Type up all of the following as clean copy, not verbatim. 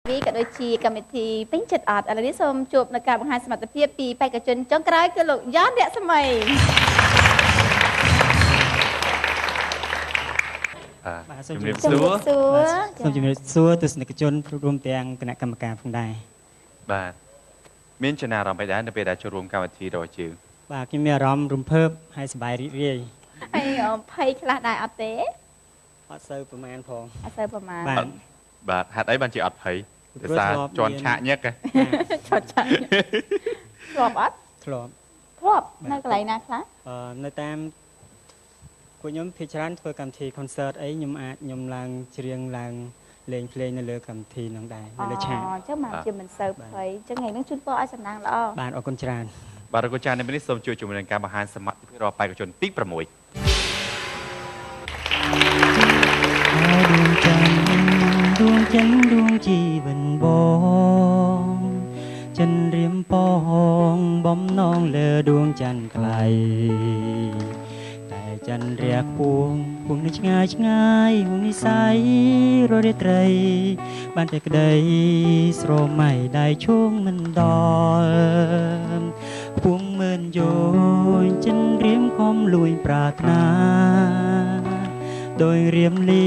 ក៏ដូចជាកម្មវិធីពេញចិត្តអត់ឥឡូវនេះសូមជួបនៅការបង្ហាញសមត្ថភាពពីបេក្ខជនចុងក្រោយគឺលោកយ៉នរស្មីបាទសូមជម្រាបសួរសូមជម្រាបសួរទស្សនិកជនរួមទាំងគណៈកម្មការផងដែរបាទមានចំណារអារម្មណ៍អីដែរនៅពេលដែលចូលរួមកម្មវិធីរបស់យើងបាទខ្ញុំមានអារម្មណ៍រំភើបហើយសប្បាយរីករាយហើយភ័យខ្លះដែរអត់ទេអត់សូវប្រមាណផងអត់សូវប្រមាណបាទបាទហេតុអីបានជាអត់ភ័យដោយសារជន់ឆាកញឹកជន់ឆាកធ្លាប់អត់ធ្លាប់ធ្លាប់នៅកន្លែងណាខ្លះនៅតាមពួកខ្ញុំភាគច្រើនធ្វើកម្មវិធី concert អីខ្ញុំអាចខ្ញុំឡើងច្រៀងឡើងលេងភ្លេងនៅលើកម្មវិធីហ្នឹងដែរនៅលើឆាកអញ្ចឹងមកជាមិនសូវភ័យអញ្ចឹងថ្ងៃនេះជូនពរឲ្យសំណាងល្អបាទអរគុណច្រើនបាទអរគុណច្រើននៅពេលនេះសូមជួយជំរុញការបង្ហាញសមត្ថភាពរបស់បេក្ខជនទី6ដួងច័ន្ទដួងចិនដួងជីវិនបងចិនរៀមពងបំណងលើដួងច័ន្ទថ្លៃតែចន្ទរះពួងពួងនេះឆ្ងាយឆ្ងាយហួងនិស័យររាត្រីបានតែក្តីស្រមៃដៃឈួងមិនដល់ពួងមើនយោញចិនរៀមខំលួយប្រាថ្នាដោយរៀមលា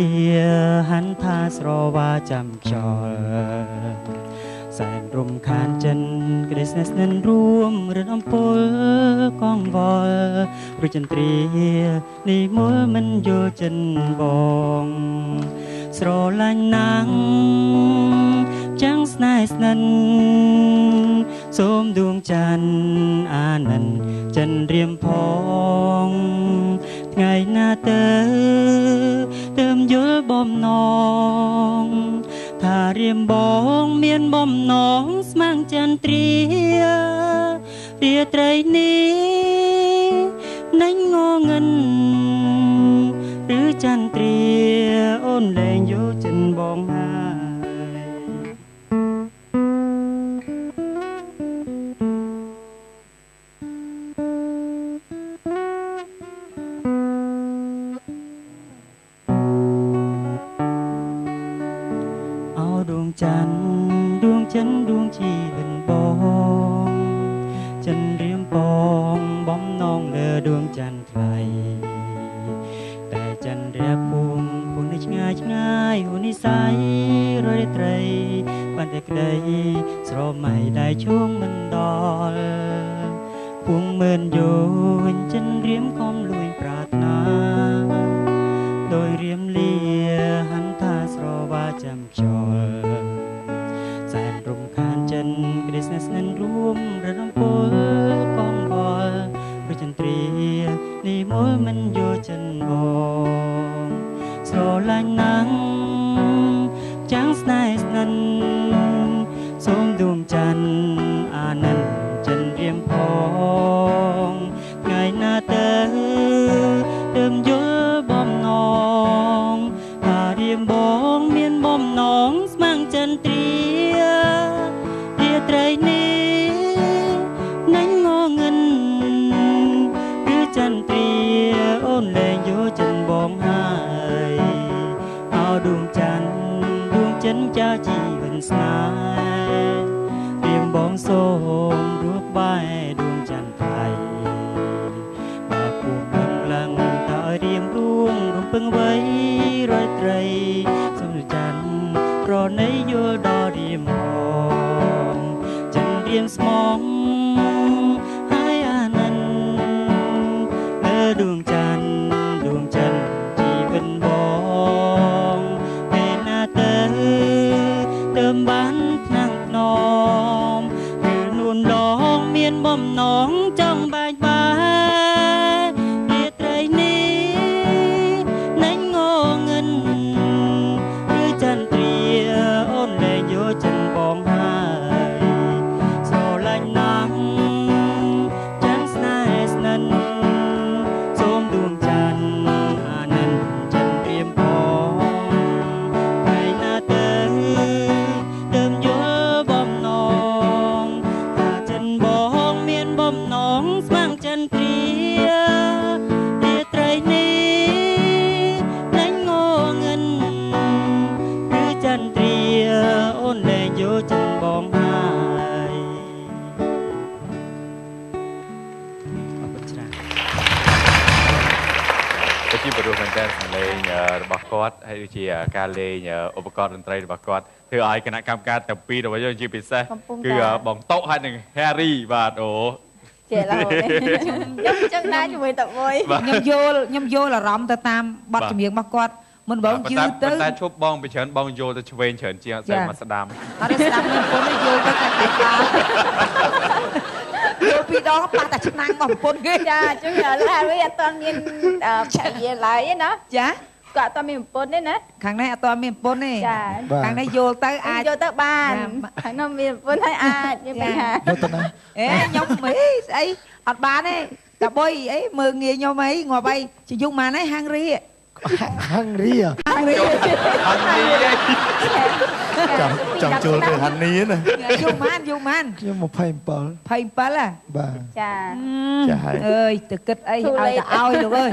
ហាន់ថាស្រវាចាំខ្យល់សែនរំខានចិនក្តីស្នេហ៍ស្និនរួមរិនអំពុលកងវល់ព្រោះចន្ទ្រានេះមុលមិនយល់ចិនបងស្រឡាញ់ណាស់ចាំងស្នេហ៍ស្និនសូមដួងច័ន្ទអានិនចិនរៀមផងថ្ងៃណាទៅទើមយល់បំណងថារៀមបងមានបំណងស្មាំងចន្ទ្រារាត្រីនេះនឹងងងិនឬចន្ទ្រាអូនលែងយកចិនបងហើយដួងច័ន្ទដួងចិនដួងជីវិនបងចិនរៀមពងបំណងលើដួងច័ន្ទថ្លៃតែចន្ទរះពួងពួងនេះឆ្ងាយឆ្ងាយហួនិស័យរយត្រីបានតែក្តីស្រមៃដៃឈួងមិនដល់ពួងមើនយោញចិនរៀមខំលួយប្រាថ្នាដោយរៀមលាហាន់ថាស្រវាចាំខ្យល់សែនរំខានចិនក្តីស្នេហ៍ស្និនរួមរំពលកងវល់ព្រោះចន្ទ្រានេះមុលមិនយល់ចិនបងស្រឡាញ់ណាស់ចាំងស្នេហ៍ស្និនសូមដួងច័ន្ទអានិនចិនរៀមផងថ្ងៃណាទៅទើមយល់បំណងថារៀមបងមានបំណងស្មាំងចន្ទ្រារាត្រីនេះនឹងងងិនឬចន្ទ្រាអូនលែងយកចិនបងហើយអោដួងច័ន្ទដួងចិនចាជីវិនស្នេហ៍រៀមបងសូមរួបបែដួងចន្ទថ្លៃបើពូនឹងឡើងតើរៀមរួងរំពឹងអ្វីរយត្រីសូមច័ន្ទប្រណីយល់ដល់រៀមផងចិនរៀមស្មងហើយអានិនលើដួងច័ន្ទដួងចិនជីវិនបងពេលណាទៅទើមបានថ្នាំងថ្នមឬនួនឡងមានបំណងចង់បែកបារាត្រីនេះនឹងងងិនឬចន្ទ្រាអូនលែងយកចិនបងហើយស្រឡាញ់ណាស់ចាំងស្នេហ៍ស្និនសូមដួងច័ន្ទអានិនចិនរៀមផងថ្ងៃណាទៅទើមយល់បំណងថាចិនបងមានបំ ទែនសម្លេងរបស់គាត់ហើយដូចជាការលេងឧបករណ៍តន្ត្រីរបស់គាត់ធ្វើឲ្យគណៈកម្មការទាំងពីររបស់យើងជាពិសេសគឺបងតុហើយនិង Harry បាទអូជាឡូខ្ញុំចឹងដែរជាមួយតមួយខ្ញុំយល់អារម្មណ៍ទៅតាមបទចម្រៀងរបស់គាត់មិនបងយឺតទៅតែឈប់បងពីច្រើនបងយល់ទៅឆ្វេងច្រើនជាងអត់សូវមកស្ដាំអត់ទេស្ដាំមានប្រពន្ធយល់ទៅតែតែបាយល់ពីរដងប៉ះតែឆ្នាំងរបស់ប្រពន្ធគេចាចឹងឡើយវិញអត់ទាន់មានភរិយាឡើយទេណាចាគាត់អត់ទាន់មានប្រពន្ធទេណាខាងនេះអត់ទាន់មានប្រពន្ធទេខាងនេះយល់ទៅអាចយល់ទៅបានខាងនោះមានប្រពន្ធហើយអាចមានបញ្ហាយល់ទៅណាអេខ្ញុំអីស្អីអត់បានទេតាបុយអីមើលងាយខ្ញុំអីងាប់អីជាយូរម៉ានហើយហាងរីហាងរីហាងរីចង់ចូលទៅហានីណាយូរម៉ានយូរម៉ានខ្ញុំ27 27ហ៎បាទចាចាហើយអើយទៅគិតអីឲ្យតែឲ្យលោកអើយ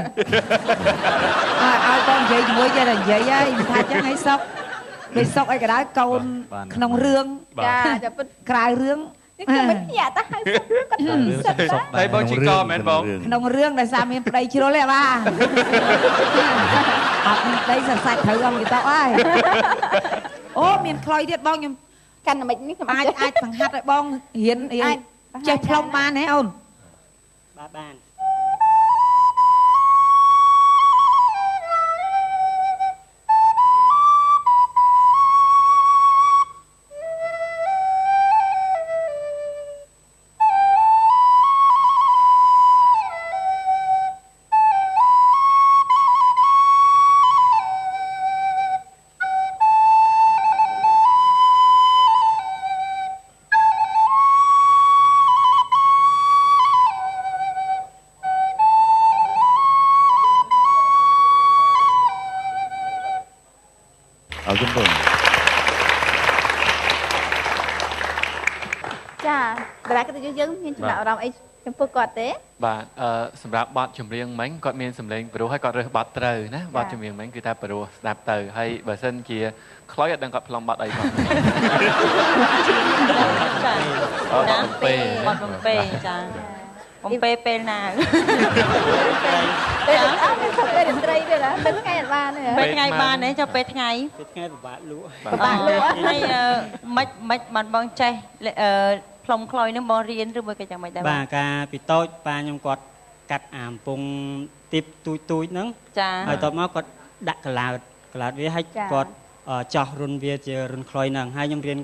ឲ្យបងនិយាយជាមួយចេះតែនិយាយហើយមិនថាចឹងអីសុកដូចសុកអីក៏ដោយកូនក្នុងរឿងចាចាពិតក្រៅរឿងនេះគឺមិនញាក់ទៅហើយគាត់សុកតែបងជីកមែនបងក្នុងរឿងដោយសារមានប្តីជ្រុលទេបាទអត់មានប្តីសរសាច់ត្រូវអង្គគេតហើយអូមានខ្លុយទៀតបងខ្ញុំកាន់តែមិននេះខ្ញុំអាចអាចបង្ហាត់ឲ្យបងរៀនចេះផ្លុំបានទេអូនបាទបានអរគុណបងចាតារាកិត្តិយសយើងមានចំណាប់អារម្មណ៍អីចំពោះគាត់ទេបាទសម្រាប់បទចម្រៀងមិញគាត់មានសម្លេងព្រោះហើយគាត់រើសបទត្រូវណាបទចម្រៀងមិញគឺថាព្រោះស្ដាប់ទៅហើយបើសិនជាខ្លុយអត់ដឹងគាត់ផ្លុំបទអីផងចាបទបំពេបទបំពេចាបំពេពេលណាពេលអត់មានពេលតន្ត្រីទេណាពេលថ្ងៃអត់បានទេពេលថ្ងៃបានទេចុះពេលថ្ងៃពេលថ្ងៃពិបាកលក់ពិបាកលក់ហើយមិនបានបងចេះផ្លុំខ្លុយនឹងបងរៀនឬមួយក៏យ៉ាងម៉េចដែរបាទការពីតូចប៉ាខ្ញុំគាត់កាត់អាកំពង់ទីបទូចទូចហ្នឹងហើយតបមកគាត់ដាក់កឡោតកឡោតវាហើយគាត់ចោះរុនវាជារុនខ្លុយហ្នឹងហើយខ្ញុំរៀន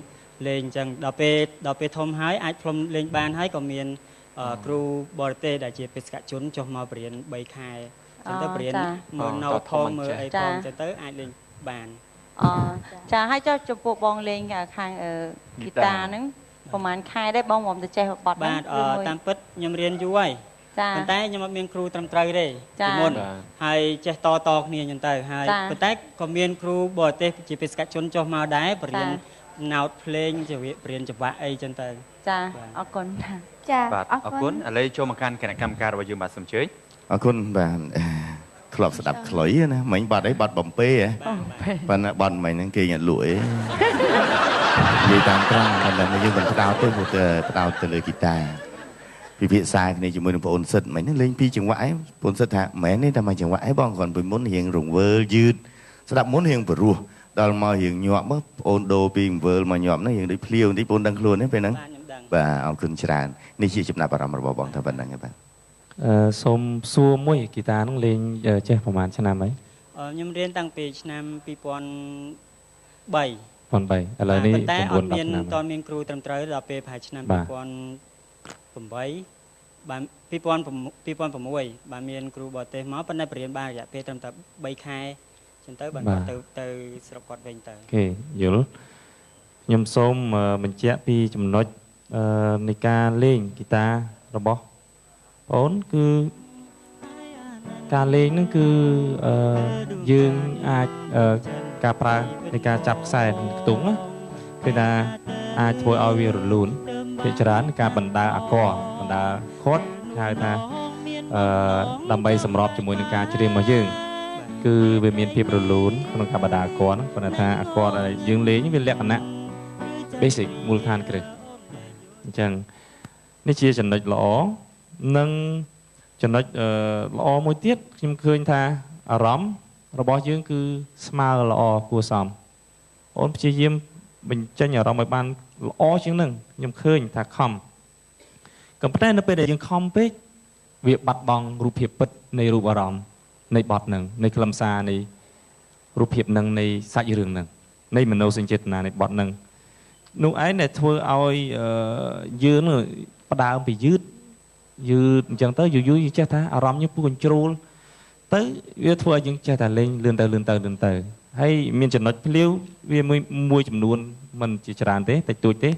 លេងអញ្ចឹងដល់ពេលធំហើយអាចផ្លុំលេងបានហើយក៏មានគ្រូបរទេសដែលជាបេសកជនចុះមកបរៀន3ខែចឹងទៅបរៀនមើលណូតផងមើលអីផងចឹងទៅអាចលេងបានអូចាហើយចុះចំពោះបងលេងខាងហ្គីតាហ្នឹងប្រហែលខែដែរបងមកទៅចេះបទហ្នឹងបាទតាមពិតខ្ញុំរៀនយូរហើយប៉ុន្តែខ្ញុំអត់មានគ្រូត្រឹមត្រូវទេពីមុនហើយចេះតតគ្នាចឹងទៅហើយប៉ុន្តែក៏មានគ្រូបរទេសជាបេសកជនចុះមកដែរបរៀនណោតភ្លេងជាបរៀនចង្វាក់អីចឹងទៅចាអរគុណចាបាទអរគុណឥឡូវចូលមកកាន់គណៈកម្មការរបស់យើងបាទសូមអញ្ជើញអរគុណបាទធ្លាប់ស្ដាប់ខ្លុយណាមិញបាត់អីបាត់បំពេហ៎ប៉ុន្តែបាត់មិញហ្នឹងគេញ៉ាំលក់អីនិយាយតាមត្រង់ប៉ុន្តែយើងមិនផ្ដោតទេព្រោះតែផ្ដោតទៅលើហ្គីតាពិភាក្សាគ្នាជាមួយនឹងបងអូនសិទ្ធមិញហ្នឹងលេងពីរចង្វាក់ឯងបងអូនសិទ្ធថាមែនទេតែមួយចង្វាក់ឯងបងគ្រាន់ពីមុនរៀងរង្វើលយឺតស្ដាប់មុនរៀងព្រោះដល់មករៀងញាប់មកបងអូនដូរពីរង្វើលមកញាប់ហ្នឹងរៀងដូចភ្លាវបន្តិចបងអូនដឹងខ្លួនទេពេលហ្នឹងបាទអរគុណច្រើននេះជាចំណាប់អារម្មណ៍របស់បងថាប៉ុណ្្នឹងបាទសូមសួរមួយហ្គីតានឹងលេងចេះប្រហែលឆ្នាំហើយខ្ញុំរៀនតាំងពីឆ្នាំ2003 2003ឥឡូវនេះ9 10ឆ្នាំតែអត់មានគ្រូត្រឹមត្រូវដល់ពេលប្រហែលឆ្នាំ2008បាន2006បានមានគ្រូបរទេសមកប៉ុន្តែបរៀនបានរយៈពេលត្រឹមតែ3ខែចឹងទៅបានគាត់ទៅស្រុកគាត់វិញទៅអូខេយល់ខ្ញុំសូមបញ្ជាក់ពីចំណុចនៃការលេងហ្គីតារបស់បងគឺការលេងហ្នឹងគឺយើងអាចការប្រើនៃការចាប់ខ្សែខ្ទង់គឺថាអាចធ្វើឲ្យវារលូនភាគច្រើនការបណ្ដើអាករបណ្ដើខត់ហៅថាដើម្បីសម្របជាមួយនឹងការច្រៀងរបស់យើងគឺវាមានភាពរលូនក្នុងការបណ្ដើអាករហ្នឹងប៉ុន្តែថាអាករដែលយើងលេងវាលក្ខណៈ basic មូលដ្ឋានគ្រឹះអញ្ចឹងនេះជាចំណុចល្អនិងចំណុចល្អមួយទៀតខ្ញុំឃើញថាអារម្មណ៍ របស់យើងគឺស្មើល្អគួរសមអូនព្យាយាមបញ្ចេញអារម្មណ៍ឲ្យបានល្អជាងនឹងខ្ញុំឃើញថាខំក៏ប៉ុន្តែនៅពេលដែលយើងខំពេកវាបាត់បង់រូបភាពពិតនៃរូបអារម្មណ៍នៃបទនឹងនៃខ្លឹមសារនៃរូបភាពនឹងនៃសាច់រឿងនឹងនៃមនោសញ្ចេតនានៃបទនឹងនោះឯងដែលធ្វើឲ្យយើងផ្ដើមពីយឺតយឺតអញ្ចឹងទៅយូរយូរយើងចេះថាអារម្មណ៍យើងពុះកញ្ជ្រោលទៅវាធ្វើឲ្យយើងចេះតែលេងលឿនទៅលឿនទៅលឿនទៅហើយមានចំណុចភ្លាវវាមួយចំនួនមិនជាច្រើនទេតិចតួចទេ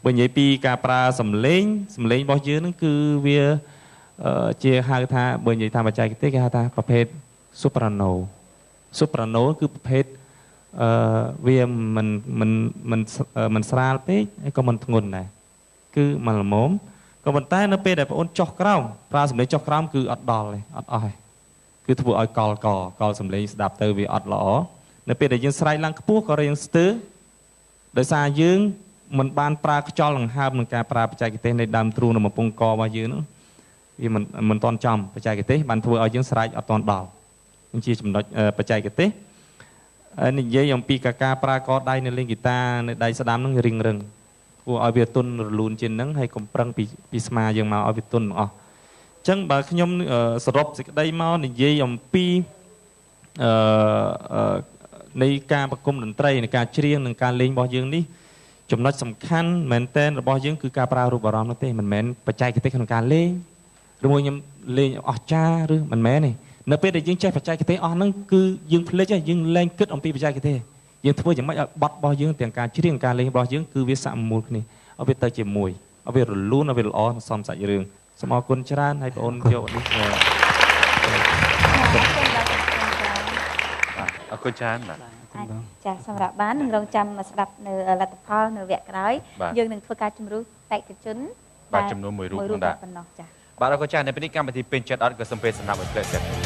បើនិយាយពីការប្រើសំឡេងរបស់យើងនឹងគឺវាជាហៅថាបើនិយាយតាមបច្ចេកទេសគេហៅថាប្រភេទ soprano soprano គឺប្រភេទវាមិនមិនមិនមិនស្រាលពេកហើយក៏មិនធ្ងន់ដែរគឺមិនល្មមក៏ប៉ុន្តែនៅពេលដែលបងអូនចុះក្រោមប្រើសំឡេងចុះក្រោមគឺអត់ដល់ទេអត់អស់ទេគឺធ្វើឲ្យកលកលសំឡេងស្ដាប់ទៅវាអត់ល្អនៅពេលដែលយើងស្រែកឡើងខ្ពស់ក៏រៀងស្ទើរដោយសារយើងមិនបានប្រើខ្យល់ដង្ហើមក្នុងការប្រើបច្ចេកទេសនៃដើមទ្រូងនិងបំពង់ករបស់យើងនោះវាមិនទាន់ចំបច្ចេកទេសបានធ្វើឲ្យយើងស្រែកអត់ទាន់ដល់នេះជាចំណុចបច្ចេកទេសនិយាយអំពីការប្រើកដៃនៅលេងហ្គីតានៅដៃស្ដាំនឹងរៀងរឹងគួរឲ្យវាទន់រលូនជាងនឹងហើយកុំប្រឹងពីស្មាយើងមកឲ្យវាទន់ទាំងអស់អញ្ចឹងបើខ្ញុំសរុបសេចក្តីមកនិយាយអំពីនៃការប្រគំតន្ត្រីនៃការច្រៀងនិងការលេងរបស់យើងនេះចំណុចសំខាន់មែនទែនរបស់យើងគឺការប្រើរូបអារម្មណ៍នោះទេមិនមែនបច្ចេកទេសក្នុងការលេងឬមួយខ្ញុំលេងអស្ចារ្យឬមិនមែនទេនៅពេលដែលយើងចេះបច្ចេកទេសអស់ហ្នឹងគឺយើងភ្លេចហើយយើងលែងគិតអំពីបច្ចេកទេសយើងធ្វើយ៉ាងម៉េចឲ្យបត់របស់យើងទាំងការច្រៀងការលេងរបស់យើងគឺវាសមមូលគ្នាឲ្យវាទៅជាមួយឲ្យវារលូនឲ្យវាល្អសមសាច់រឿងសូមអរគុណច្រើនហើយបងអូនយកនេះអរគុណច្រើនបាទចាសម្រាប់បាននឹងរងចាំស្ដាប់នៅលទ្ធផលនៅវគ្គក្រោយយើងនឹងធ្វើការជំរុះបេក្ខជនបាទចំនួនមួយរូបផងដែរប៉ុណ្ណោះចាបាទអរគុណចាស់នៅពេលនេះកម្មវិធីពេញចិត្តអត់ក៏សូមពេលសម្រាប់មួយផ្លែសិន